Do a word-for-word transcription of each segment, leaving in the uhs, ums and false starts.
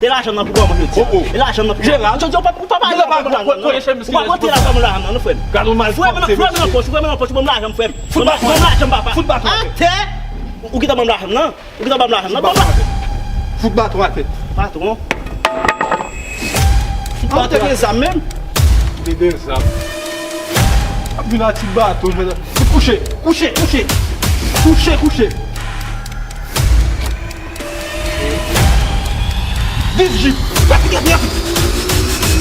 E lajan nan pou kòman jodi a? Oh, oh. E lajan nan pou kòman? Jodi a, ou pa, ou pa pale ankò pou lajan nan. Ou pa konte lajan pou lajan nan, non, frè m. Gade yon malpwòpte, mesye. Frè m, nan pòch, frè m, nan pòch, ban m lajan m, frè m. Ban m lajan m, papa. Fout baton atè. Atè! Ou gentan ban m lajan m nan? Ou gentan ban m lajan m nan? Ban m lajan. Fout baton atè. Patwon. Fout baton atè. Ou te gen zam menm? Ou te gen zam. Ap vin ak ti baton, men. Kouche, kouche, kouche. Kouche, kouche. Dis jip. Rapid, rapid, rapid.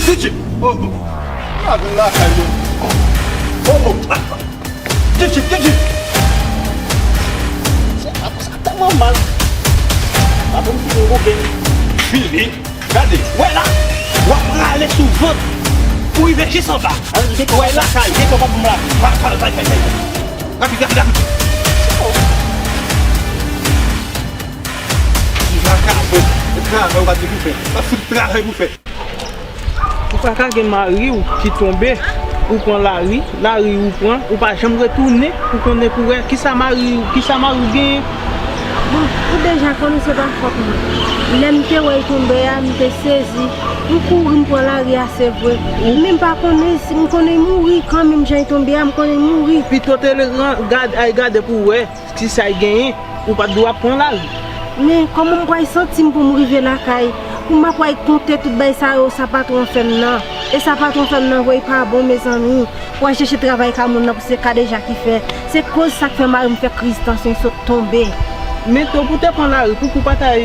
Dis jip. Oh, oh. A vin lakay yo. Oh, oh. Dis jip, dis jip. Se pa pou sa tèlman mal. Pa pou m fini goupe. Fini. Gade, wè la, w ap rale sou vant pou rive jis anba. Wè la, kay, gen kòb ap m la. Rapid, rapid, rapid, rapid. Rapid, rapid, rapid. Makafon, e travay ou pa gen pou fè. W ap fout travay pou fè. Ou pa ka gen mari w ki tonbe, ou pran lari, lari ou pran, ou pa janm retounen pou konnen pou wè kisa mari, kisa mari w genyen. Bon, ou deja konnen se pa fòt mwen. Lè m te wè l tonbe a, m te sezi. M kouri, m pran lari a, se vre. Men m pa konnen si m konnen mouri, kanmenm jan l tonbe a, m konnen mouri. Pito te ran-, gad-, al gade pou wè kisa l genyen, ou pa t dwe ap pran lari. Men, kòman m pral santi m pou m rive lakay? Pou m ap pral konte tout bagay sa yo, sa patwon fè m nan. E sa patwon fè m nan, vre, pa bon, mezanmi. Pou al chèche travay ka moun nan pou se Kadeja ki fè. Se koz sa k fè mari m fè kriz tansyon, sot tonbe. Men tou, pou te pran lari, pouki w pa t al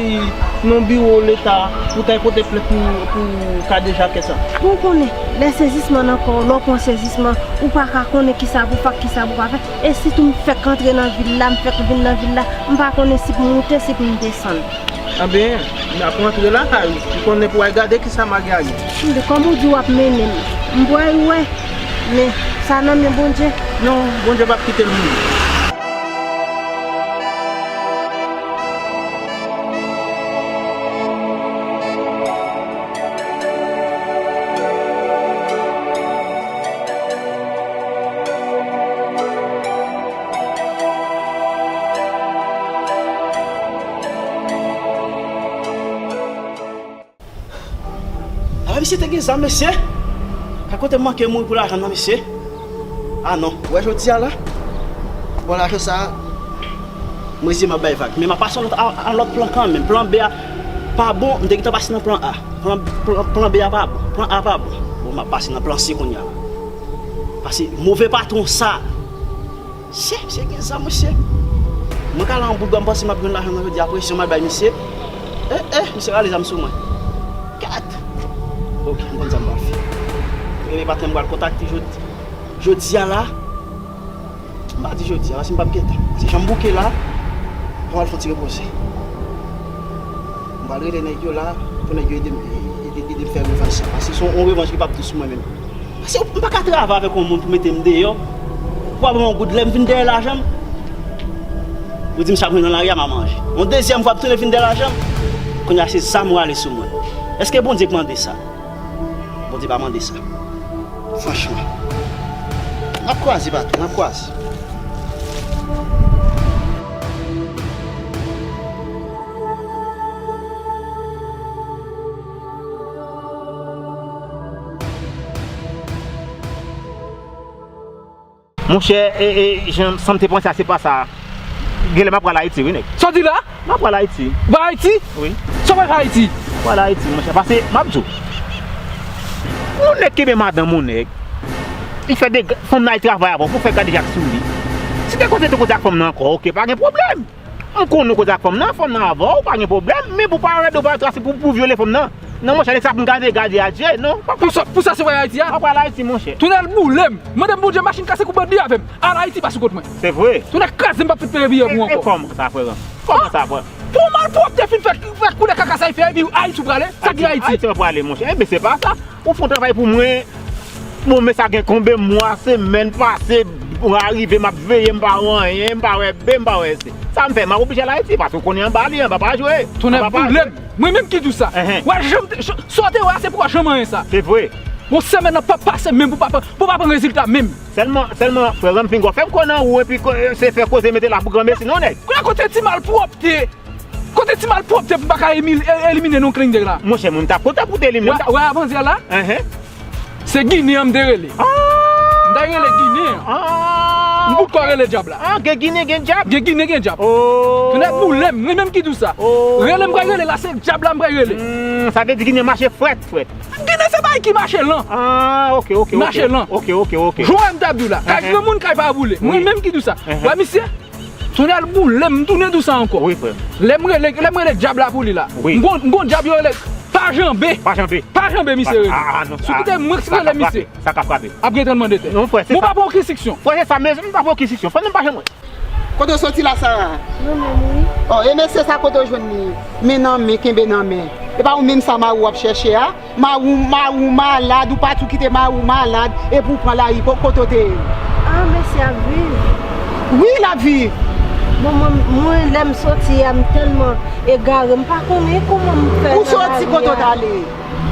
nan biwo leta pou w t al pote plent pou, pou Kadeja fè sa? Bon, ou konnen, lè sezisman nan kò w, lè w pran sezisman, ou pa ka konnen kisa pou w fè ak kisa pou w pa fè. E sitou m fèk antre nan vil la, m fèk vin nan vil la, m pa konnen si pou m moute, si pou m desann. Anben, n ap rantre lakay ou. M konnen pou w al gade kisa mari a gen. Anben, kòm ou di w ap mennen m, m pral wè. Men, sa nan men Bondye. Non, Bondye p ap kite l mouri. Ala misye te gen zam, mesye. Ka kote m manke mouri pou lajan nan, mesye. A non, ou wè jodi a la? Bon, lajan sa a, mwen di m ap bay vag. Men m ap pase yon lòt, a, a lòt plan kanmenm. Plan B a pa bon, m te gentan pase nan plan A. Plan, plan, plan B a pa bon. Plan A pa bon. Bon, m ap pase nan plan C kounye a la. Pase move patwon sa. Mesye, misye gen zam, mesye. Mwen ka la yon bout bwa, m panse m ap jwenn lajan nan jodi a, presyon m al bay misye. Eh, eh, misye rale zam sou mwen. Gad! Ok, m konn sa m pral fè. Premye patnè m pral kontakte jodi, jodi a la. M pa di jodi a, paske m p ap gentan. Paske jan m bouke la, m pral fè yon ti repoze. M pral rele nèg yo la, pou nèg yo ede m, ede, ede m fè revanj sa. Paske se yon revanj ki p ap dous pou mwen menm. Paske m pa ka travay avèk yon moun pou mete m deyò. Pou w ap ban m yon goud, lè m vin dèyè lajan m, ou di m sa pou m nan lari a m a manje. Yon dezyèm fwa ap tounen vin dèyè lajan m, kounye a se zam ou rale sou mwen. Èske Bondye k mande sa? Bondye pa mande sa. Franchman. N ap kwaze, patwon, n ap kwaze. Monchè, e, e, jan, sa m te panse a, se pa sa. Genlè m ap pral Ayiti, wi, nèg. Sa w di la? M ap pral Ayiti. Ou pral Ayiti? Wi. Sa w pral fè Ayiti? M ap pral Ayiti, monchè. Paske, m ap di w, yon nèg kenbe madanm yon nèg, li fè de, fanm nan al travay avè w pou fè Kadejak sou li. Si te koze tou koze ak fanm nan ankò, oke, pa gen pwoblèm. M konn ou koze ak fanm nan, fanm nan avè w, pa gen pwoblèm, men pou pa rèd ou pa trase pou, pou vyole fanm nan. Non, monchè, nèg sa pou n gade, gade a je, non. Pou sa, pou sa se pral Ayiti a? An pral Ayiti, monchè. Tonnè boule m. Mande m Bondye machin kase kou bandi avè m. Al Ayiti pa sou kont mwen. Se vre. Tonnè kraze m p ap fout peye biyè pou ou ankò. E kòman sa, frè? Kòman sa, frè? Pou malpwòpte fin fè, fè koulè kaka sa y fè, epi Ayiti ou prale? Sa ki Ayiti? Ayiti mwen prale, monchè. Enben, se pa sa. Ou fè yon travay pou mwen. Bon, men sa gen konbyen mwa, semèn pase, mwa rive, m ap veye, m pa wè anyen, m pa wè B, m pa wè C. Sa m fè, m ap oblije al Ayiti, paske w konnen anba li, anba pa jwe. Tonnè boule m. Mwen menm ki di w sa. Enhen. W a janm, sa w te wè a, se pou w a janm anyen sa. Se vre. Bon, semèn nan p ap pase menm pou pa, pou pa pran rezilta menm. Sèlman, sèlman, frè Ranfin, w ap fè m kwè nan ou, epi ko-, se fè koze mete la pou granmesi, non, nèg. Kounye a kote ti malpwòpte. Kote ti malpwòpte pou m pa ka emi- e- elimine non Klinger la? Monchè, mwen m t ap kontan pou w te elimine. Wè, wè, avantyè la? Enhen. Se Ginen an m te rele. M ta rele Ginen an. M poukò rele dyab la. Ah, gen Ginen, gen dyab. Gen Ginen, gen dyab. Oh. Tonnè boule m, mwen menm ki di w sa. Oh. Rele m pral rele la, se dyab la m pral rele. Hmm, sa vle di Ginen mache frèt, frèt. Ginen se bagay ki mache lan. Ah, ok, ok, ok. Mache lan. Ok, ok, ok. Jou a m t ap di w la. Kay granmoun, kay pa boule. Mwen menm ki di w sa. Wè, misye, tonnè l boule m, m tounen di w sa ankò. Wi, frè m. Lè m rele, lè m rele dyab la pou li la. Wi. M gon, m gon dyab yo rele pa janbe. Pa janbe. Pa janbe, misye rele. Ah, ah, non. Si w kite mwen ki rele misye. Sa ka frape. Ap gen tranblemanntè. Non, frè, se sa. Mwen pa pran okenn siksyon. Frè, se sa, men m pa pran okenn siksyon. Frè, men m pa janm wè. Kote w soti la, Sara? Nan men m, wi. Oh, e mesye sa kote w jwenn li? Men nan men, kenbe nan men. E pa ou menm sa mari w ap chèche a? Mari w, mari w malad, ou pati w kite mari w malad, epi w pran lari, ko-, kote w te ye? Ah, mesye ap viv? Wi, l ap viv. Bon, mwen, mwen, lè m soti a, m tèlman egare, m pa konnen kòman m fè nan lari a. Ou soti kote w t ale?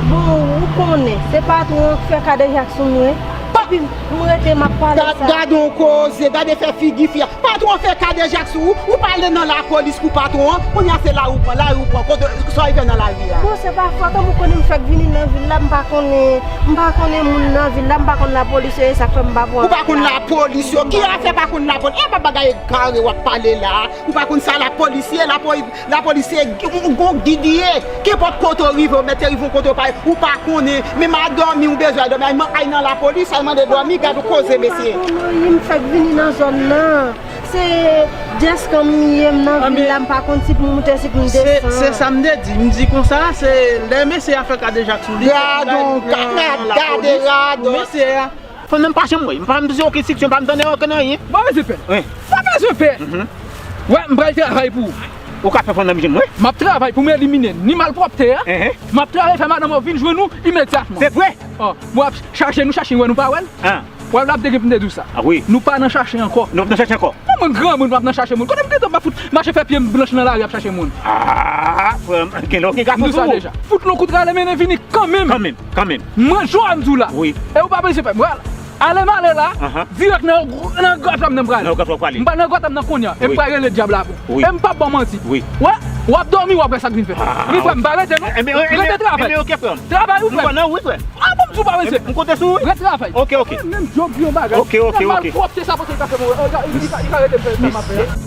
Bon, ou konnen, se patwon an k fè kadejak sou mwen. Epi m rete, m ap pale sa. Gad yon koze, gade fè figi fi a. Patwon an fè kadejak sou ou, ou pa ale nan lapolis pou patwon an. Kounye a se lari ou pran, lari ou pran. Kote, sa w fè nan lari a? Bon, se pa fòt an, ou konnen m fèk vini nan vil la, m pa konnen, m pa konnen moun nan vil la, m pa konn lapolis yo, e sa k fè m pa pran. Ou pa konn lapolis yo? Ki afè pa konn lapolis? E pa bagay egare w ap pale la. Ou pa konn sa lapolis ye, lapolis Lapolis se yon, yon gid li ye. Kenpòt kote w rive, w mèt te rive yon kote w pa, ou pa konnen. Menm al dòmi, ou bezwen al dòmi. Al man-, al nan lapolis, al mande dòmi, gad yon koze, mesye. M pa konn anyen, m fèk vini nan zòn nan. Se djèskan m ye, m nan vil la, m pa konn si pou m moute, si pou m desann. Se sa m te di. M di konsa, se lè mesye a fè kadejak sou li. Gad yon, gad, gade radòt. Mesye a. Fanm nan m pa janm wè. M pa bezwen okenn siksyon, m pa m tande okenn anyen. M pa bezwen pè. Wi. M pa bezwen pè. Mhm. Wè, m pral travay pou ou. Ou ka fè fanm nan vin jwenn mwen? M ap travay pou m elimine ni malpwòpte a. Ehe. M ap travay fè madanm ou vin jwenn ou imedyatman. Se vre? Oh, m ap chache nou, chache nou, wè nou pa wè l. Ah. Wè, l ap te gen pou m te di w sa. Ah, wi. Nou pa nan chache ankò. Nou p nan chache ankò? Bon, mwen granmoun, m ap nan chache moun. Kote m gentan m ap fout mache fè pye m blanch nan lari ap chache moun? Ah, frè m, gen lè w gen gason sou ou. Fout lon kout rale mennen vini kanmenm. Kanmenm, kanmenm. Mwen, jan m di w la. Wi. E ou pa bezwen pè. Mwen, ale m ale la, dirèk nan, nan gwòt la m nan prale. Nan gwòt la w prale. M pral nan gwòt la m nan kounye a. E m pral rele dyab la pou. Wi. E m p ap ba w manti. Wi. Wè, w ap dòmi, w ap wè sa k vin fèt. Ah, wi, frè m, pa rete non. Rete travay. Enben, enben, ok, frè m. Travay ou frè m. Travay ou frè m. Mwen, wi, frè m. Ah bon, m di w pa rete. M konte sou ou, wi. Rete travay. Ok, ok. Menm djòb yo bagay. Ok, ok, ok. Malpwòpte sa, pote l ka fè mwen. Li ka, li ka rete fè sa m ap fè a.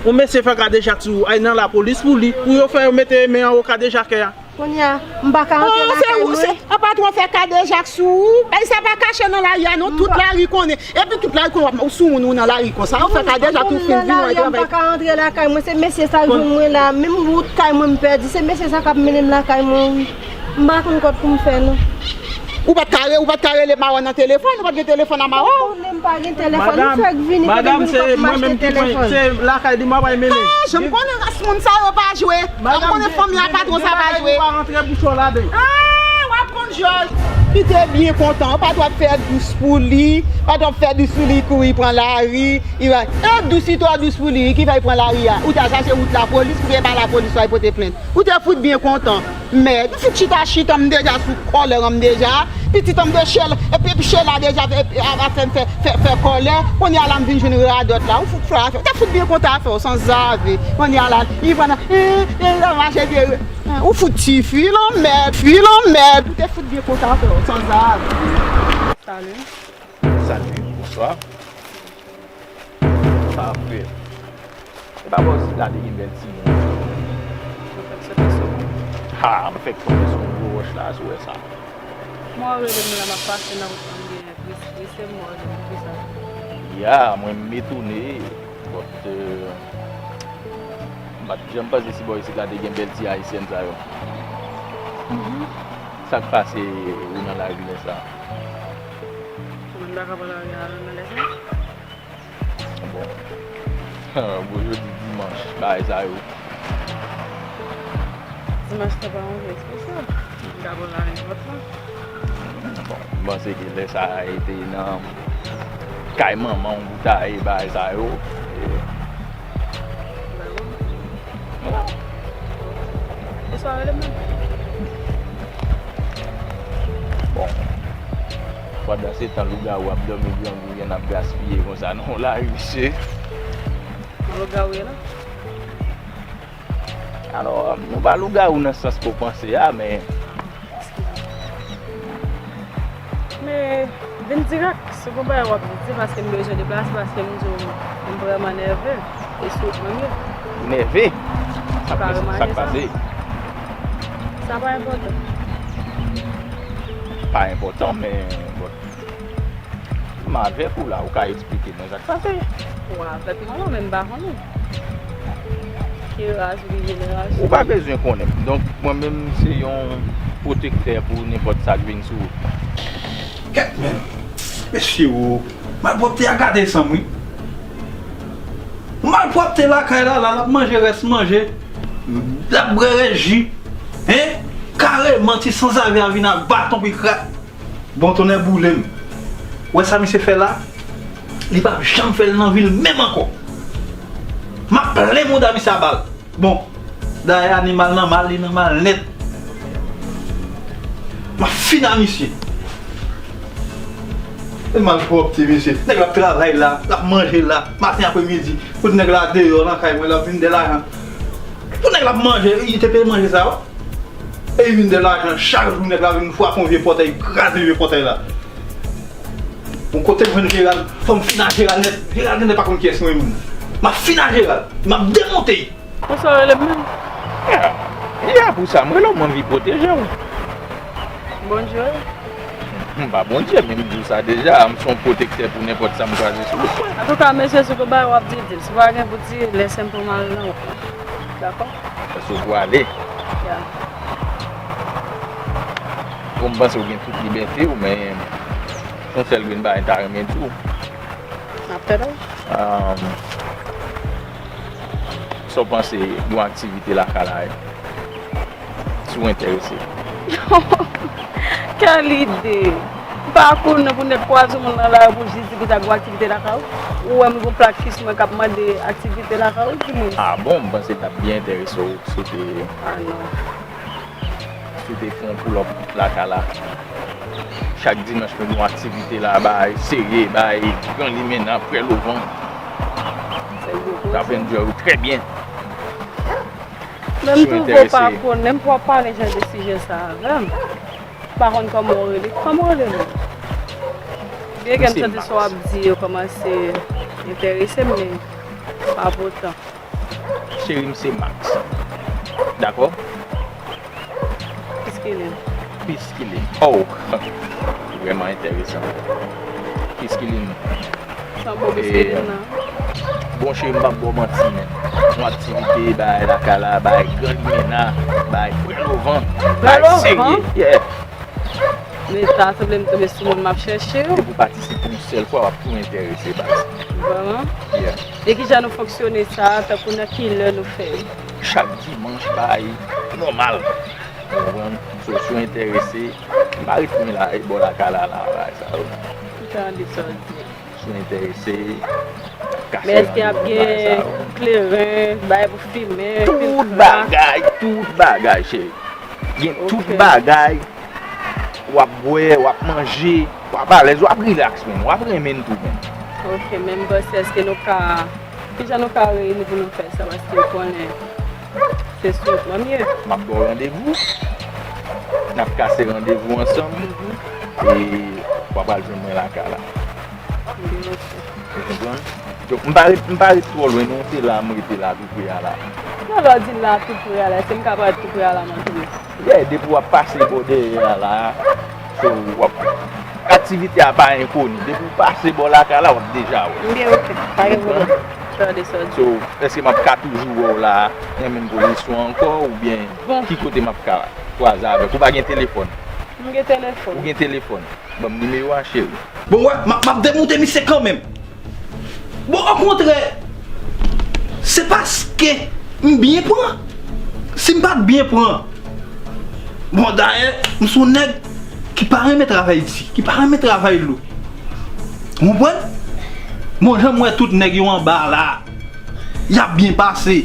Yon mesye fè kadejak sou ou, al nan lapolis pou li, pou yo fè yo mete men anwo kadejakè a. Kounye a, m pa ka antre lakay mwen. Oh, se ou, se, a patwon fè kadejak sou ou. Bay sa pa kache nan lari a non, tout lari konnen. Epi tout lari konnen w ap, ou sou moun ou nan lari konsa, ou fè kadejak tou fin vin wè travay. M pa ka antre lakay mwen, se mesye sa jwenn mwen la, menm wout kay mwen m pèdi, se mesye sa k ap mennen m lakay mwen wi. M pa konn kot pou m fè non. Ou pa t ka re-, ou pa t ka rele mawa nan telefòn, ou pa t gen telefòn a mawa w? Ou konnen m pa gen telefòn, ou fèk vini kote moun k ap m achte telefòn. Madanm, se mwen menm ki pran, se lakay li m ap al mennen. Ah, jan m konnen ras moun sa yo pa jwe. Jan m konnen fanmi a patwon sa pa jwe. Ou pa rantre bouch ou ladan. Ah, w ap konn jòj. Li te byen kontan, ou pa t ap fè dous pou li, pa t ap fè dous pou li, kouri pran lari, li va, e dous li twò dous pou li, ki fè l pran lari a. Ou t al chache wout lapolis, oubyen pa lapolis ou al pote plent. Ou te fout byen kontan. Mèd, m fout chita, chita m deja sou kòlè an m deja. Pitit an m de chèl, epi, epi chèl la deja fè, a, a fè m fè, fè, fè kòlè. Kounye a la m vin jwenn radòt la. Ou fout fè afè. Ou te fout byen kontan afè w, sanzave. Kounye a la, li pran nan, e, e, sa mache byen. Ou fout tifi, lanmèd, fi, lanmèd. Ou te fout byen kontan afè w, sanzave. Salut. Salut, bonsoir. Ah, frè. E pa bò isit la te gen bèl timoun. Mwen fèk sot nan sou. Ha, mwen fèk tonbe sou yon gwo wòch la, si w wè sa. Mwen rele m la, m ap pase nan wout la, m gen ris-, ris-, se mwen rele m, poukisa? Ya, mwen m etone, but, euh, m pa t janm panse si bò isit la te gen bèl ti ayisyèn sa yo. Mhm. Sa k pase ou nan lari lè sa? Mwen m pa ka pran lari a nan lè sa. Bon. Bon, jodi dimanch, bagay sa yo. Dimanch lan pa yon jou espesyal. M ka pran la nenpòt lè. Bon, m panse ke lè sa a te nan kay manman w pou ta ye bagay sa yo. E, Dakò. E sa w rele m nan? Bon, pandan se tan lougawou ap dòmi grangou, y ap gaspiye konsa nan yon lari, mesye. Yon lougawou ye la? Alò, nou pa lougawou nan sans ke w panse a, men Men, vin dirèk, si w gon bagay w ap di, di, paske m bezwen deplase, paske m di w, m vrèman nève. E sou mwen ye. Ou nève? Sa k pase? Sa pa enpòtan. Pa enpòtan, men, bon, m avèk ou la, ou ka eksplike mwen sa k pase. Ou avèk mwen, non, men m pa konnen. Ki ras ou, ki jenerasyon. Ou pa bezwen konnen. Donk, mwen menm, se yon pwotektè pou nenpòt sa k vin sou ou. Kèt menm. Mesye, o, malpwòpte a gade san m, wi. Malpwòpte lakay la, la, l ap manje rès manje. L ap bwè rès ji. Hein? Kareman, ti sanzave a vin ak baton pou l kra-, bon, tonnè boule m. Ou wè sa misye fè la? Li p ap janm fè l nan vi l menm ankò. M ap plen mouda misye a bal. Bon, dayè animal nan mal, li nan mal nèt. M ap fin a misye. E malpwòpte, mesye. Nèg la ap travay la, l ap manje la, maten, apremidi. Pou nèg la deyò nan kay mwen, l ap vin dè lajan. Pou nèg la ap manje, li te peye manje sa yo. E li vin dè lajan, chak jou nèg la vin frape yon vye pòtay, kraze vye pòtay la. Bon, kote m jwenn Jeral, fò m fin a Jeral nèt. Jeral genlè pa konn kiyès mwen menm. M ap fin a Jeral, m ap demonte l. Pou sa w rele m menm? Ya, ya, pou sa m rele w, m anvi pwoteje w. Bondye. M pa Bondye, men m di w sa deja, m se yon pwotektè pou nenpòt sa m kwaze sou wout mwen. Antouka, mesye, si w gen bagay w ap di, di l. Si w pa gen pou di, lese m pou m al nan wout mwen. Dakò? Èske w pwale? Ya. Bon, m panse w gen tout libète w, men yon sèl grenn bagay m ta renmen di w. M ap tande w. Ahn, sa w panse de yon aktivite lakay la, si w enterese? Kèl ide! M pa konn non pou nèt kwaze moun nan lari pou jis di ki ta gen aktivite lakay ou. Ou wè m gen yon plak ki sou mwen k ap mande aktivite lakay ou, di moun. Ah bon, m panse l t ap byen enterese w si w te, ah non, si w te fè yon pull up lakay la. Chak dimanch, nou gen yon aktivite la, bay serye, bay gran limena, prè lovan. Sa fè m jwe trè byen. Men m twouve w pa konnen, m pa pale jan de sijè sa avè m. M pa konn kòman w rele. Kòman w rele menm? Byen gen m santi sa w ap di yo kòmanse enterese m, men pa pou otan. Cheri m se Max. Dakò? Piskilin. Piskilin. Oh! Vrèman enteresan. Piskilin. Sa bon, piskilin nan? Bon, cheri m, m p ap ba w manti, men. Yon aktivite, bay lakay la, bay gran limena, bay prè lovan, bay serye. Yeah. Men sa sanble m tonbe sou moun m ap chèche. Depi w patisipe yon sèl fwa, w ap tou enterese, baz. Vrèman? Yeah. E kijan nou fonksyone sa, tankou nan ki lè nou fè l? Chak dimanch, bay nòmal. Ou konprann? So, si w enterese, m pa ret lwen la, e bò lakay la, la, bay sa yo. M tande sa w di. Si w enterese, kase randevou bagay sa yo. Men èske ap gen kleren, bagay pou fimen, tout bagay, tout bagay, cheri. Gen tout bagay. W ap bwè, w ap manje, w ap alèz, w ap rilaks menm, w ap renmen n tou menm. Ok, men m panse èske nou ka, kijan nou ka reyini pou nou fè sa, paske w konnen se sou wout mwen m ye. M ap ba w randevou, n ap kase randevou ansanm, e w ap al jwenn mwen lakay la. Ou konprann? Donk, m pa ret, m pa ret twò lwen, non, se la m rete la, tou pre a la. Nan lè w di la, tou pre a la, èske m ka parèt tou pre a la, m antre? Yeah, depi w ap pase bò dèyè a la, so, w ap, aktivite a pa enkoni. Depi w pase bò lakay la, w ap deja wè. Byen, ok, pa gen pwoblèm. Tande sa w di. So, èske m ap ka toujou wè w la, renmen m pou leson ankò, oubyen ki kote m ap ka kwaze avèk ou? Ou pa gen telefòn? M gen telefòn. Ou gen telefòn? Ban m nimewo a, cheri. Bon, wè, m ap, m ap demonte misye kanmenm. Bon, okontrè, se paske m byen pran. Si m pa t byen pran, Bon, dayè, m se yon nèg ki pa renmen travay di, ki pa renmen travay lou. Ou konprann? Bon, jan m wè tout nèg yo anba la, y ap byen pase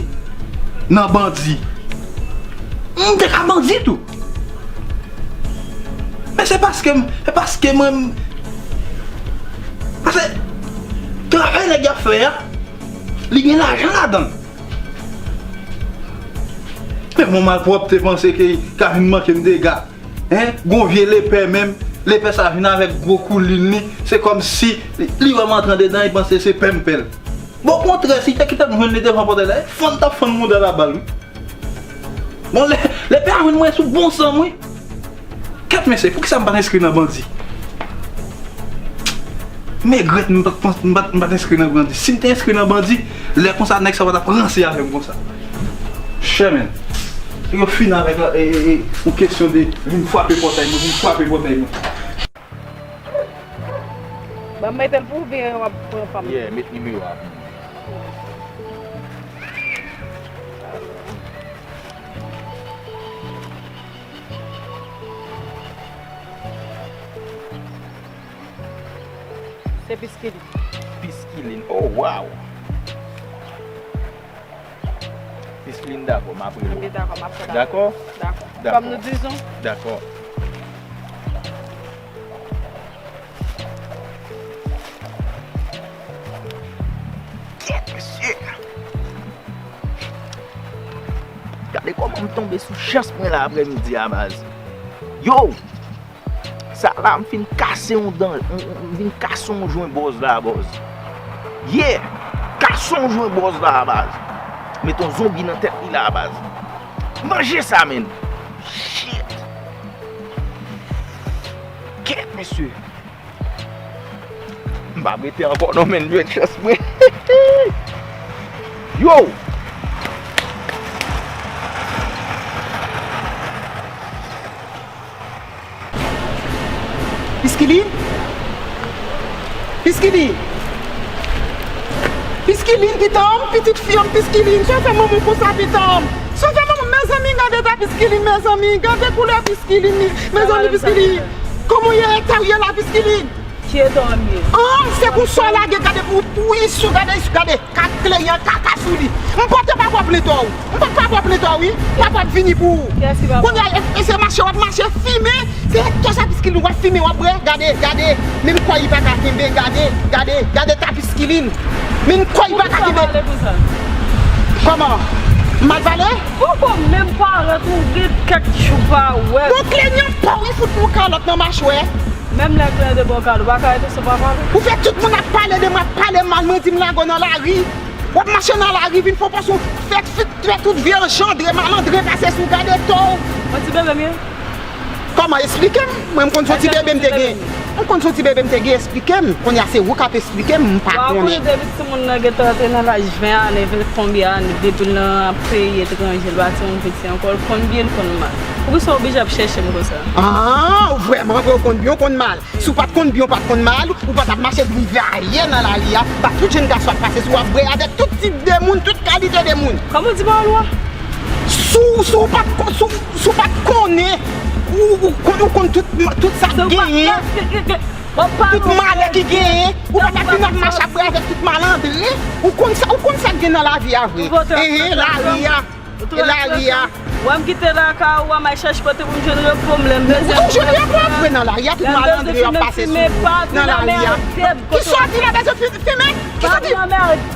nan bandi. M te ka bandi tou. Men se paske m, se paske mwen, m, paske travay nèg y ap fè a, li gen lajan ladan l. Men bon, malpwòpte panse ke ka vin manke m dega. Hein? Gon vye lepè menm, lepè sa vin avèk gwo koulin li, se kòmsi li, li wè m antre andedan, li panse se pè m pè l. Bon, okontrè, si te kite m jwenn li devan pòtay la, fann t ap fann mouda l a bal, wi. Bon, lè, lepè a jwenn mwen sou bon san m, wi. Kèt mesye, poukisa m pa t enskri nan bandi? M regrèt m pa t pans-, m pa t, m pa t enskri nan bandi. Si m te enskri nan bandi, lè konsa nèg sa pa t ap ranse avè m konsa. Chè, men. Yo fin avèk, e, e, e, yon kesyon de vin frape pòtay mwen, vin frape pòtay mwen. Ban m mete l pou ou, oubyen w ap pran pa m? Yeah, met nimewo a pou mwen. Se Piskilin. Piskilin, oh, wow! Piskilin, dakò, m ap rele w. Ebyen, dakò, m ap fè dakò. Dakò? Dakò. Dakò. Kòm nou dizon. Dakò. Kèt, mesye! Gade kòman m tonbe sou chans mwen la aprèmidi a, baz. Yo! Sa la, m fin kase yon dan, m, m, m vin kase yon jwen bòz la, bòz. Yeah! Kase yon jwen bòz la, baz. Met yon zonbi nan tèt li la, baz. Manje sa, menn. Shit! Kèt, mesye. M p ap rete ankò non, menn, jwenn chans mwen. Yo! Piskilin? Piskilin? Piskilin, pitanm, pitit fi an, Piskilin. Sa w fè manman w konsa, pitanm? Sa w fè manman, mezanmi, gade ta Piskilin, mezanmi. Gade koulè Piskilin, mezanmi, Piskilin. Kòman w ye, eta w ye la, Piskilin? Ki eta w ye? Ah, se konsa w lage, gade pou, pou isou, gade isou, gade. Kat kleyan kaka sou li. M pote papa w plento w. M pote papa w plento w, wi. Papa w ap vini pou ou. Kiyès ki papa? Kounye a, e, e se mache w ap mache, fimen. Se konsa Piskilin w ap fimen, w ap bwè. Gade, gade. Menm kò li pa ka kenbe. Gade, gade, gade ta Piskilin. Menm kò li pa ka kenbe. Poukisa w pale konsa? Kòman? M mal pale? Poko menm parèt ou gen kèk jou pa wè. Bon, kleyan pa w, wi, fout nou kalòt nan machwè. Menm lè klè de bò kado, pa ka rete san pa pale. Ou fè tout moun ap pale de mwen, ap pale mal, mwen di m lage w nan lari. W ap mache nan lari, vin fè w panse w fè, fè, fè tout vye anjandre, malandren pase sou gade to w. Yon ti bebe m ye? Kòman, esplike m? Mwen, m konn se yon ti bebe m te gen. M konn se yon ti bebe m te gen, esplike m. Kounye a se ou k ap esplike m, m pa konnen. Wa konnen depi timoun nan gentan rantre nan laj ven ane, ven konbyen ane, depi l nan peyi etranje, l pa timoun piti ankò, l konn byen, l konn mal. Poukisa w oblije ap chèche m konsa? Ah, ou vrèman vre, ou konn byen, ou konn mal. Si w pa t konn byen, w pa t konn mal, ou pa t ap mache grivaye nan lari a, ba tout jèn gason ap pase sou w ap bwè avèk tout tip de moun, tout kalite de moun. Kòman w di pawòl ou a? Si w, si w pa t kon-, si w, si w pa t konnen, ou, ou konn, ou konn tout, tout sa k genyen, tout malè ki genyen, ou pa t ap vin ap mache ap bwè avèk tout malandren, ou konn sa, ou konn sa k gen nan lavi a vre. Enhen, lari a. Lari a. Wè m kite lakay ou a, m al chèche kote pou m jwenn repo m, lè m bezwen. Ou jwenn repo w ap bwè nan lari a, tout malandren yo ap pase sou ou nan lari a. Kisa w di la, bezwen fi-, fimen? Kisa w di?